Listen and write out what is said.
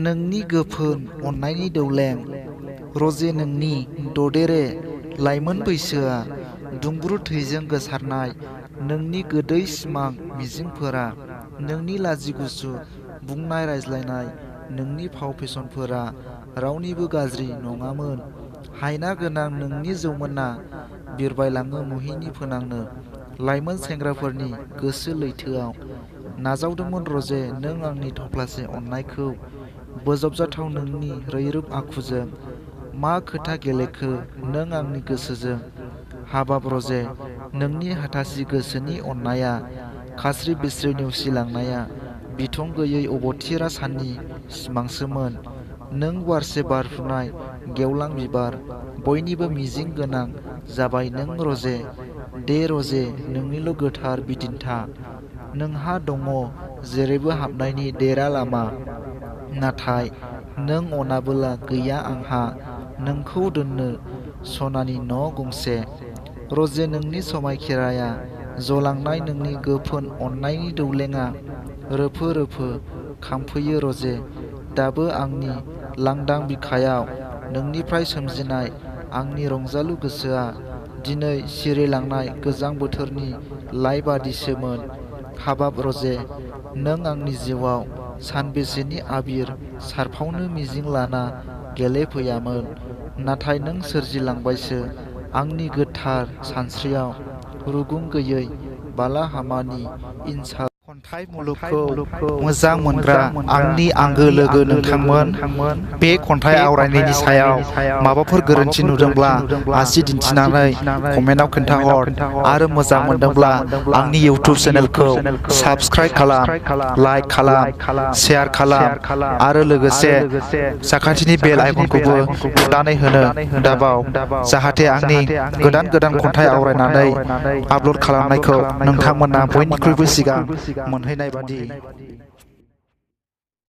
नोंनि गोफोन अननायनि दौलें रजे नोंनि ददेरे लाइमोन बैसोआ दुंब्रु थैजों गोसारनाय नोंनि गोदै सिमां मिजिंफोरा नोंनि लाजिगुसु बुंनाय रायज्लायनाय नोंनि फाव फेसनफोरा रावनिबो गाज्रि नङामोन। हायना गोनां नोंनि जौमोना बिरबायलाङो मुहिनि फोनांनो लाइमोन सेंग्राफोरनि गोसो लैथोआव। नाजावदोंमोन रजे नों आंनि थफ्लासे अननायखौ बोजबजाथाव नोंनि रैरुब आखुजों। मा खोथा गेलेखो नों आंनि गोसोजों। हाबाब रजे नोंनि हाथासि गोसोनि अननाया खास्रि बिस्रि नेवसिलांनाया बिथं गैयै अबथिरा साननि सिमांसोमोन। नों बारसे बारफुनाय गेवलां बिबार बयनिबो मिजिं गोनां जाबाय नों रजे। दे रजे नोंनिल' गोथार बिदिन्था। नोंहा दङ जेरैबो हाबनायनि देरा लामा। नाथाय नों अनाबोला गैया आंहा नोंखौ दोननो सनानि न' गंसे। रजे नोंनि समायखिराया जलांनाय नोंनि गोफोन अननायनि दौलेंआ रोफो रोफो खामफैयो रजे। दाबो आंनि लांदां बिखायाव नोंनिफ्राय सोमजिनाय आंनि रंजालु गोसोआ दिनै सिरिलांनाय गोजां बोथोरनि लाइ बादिसोमोन। हाबाब रजे नों आंनि जिउआव सानबेसेनि आबिर सारफावनो मिजिं लाना गेलेफैयामोन। नाथाय नों सोरजिलांबायसो आंनि गोथार सानस्रियाव रुगुं गैयै बालाहामानि इनसाल। खन्थाइ मुलुगखौ मोजां मोनग्रा आंनि आंगो लोगो नोंथांमोन। बे खन्थाइ आवरायनायनि सायाव माबाफोर गोरोन्थि नुदोंब्ला आसि दिन्थिनानै कमेन्टआव खोन्थाहर आरो मोजां मोनदोंब्ला आंनि इउटिउब चेनेलखौ साबस्क्राइब खालाम, लाइक खालाम, शेयार खालाम आरो लोगोसे साखाथिनि बेल आइकनखौबो थुनानै होनो दाबाव जाहाथे आंनि गोदान गोदान खन्थाइ आवरायनानै आपल'ड खालामनायखौ नोंथांमोना बयनिख्रुइबो सिगां मोनहैनाय बादि।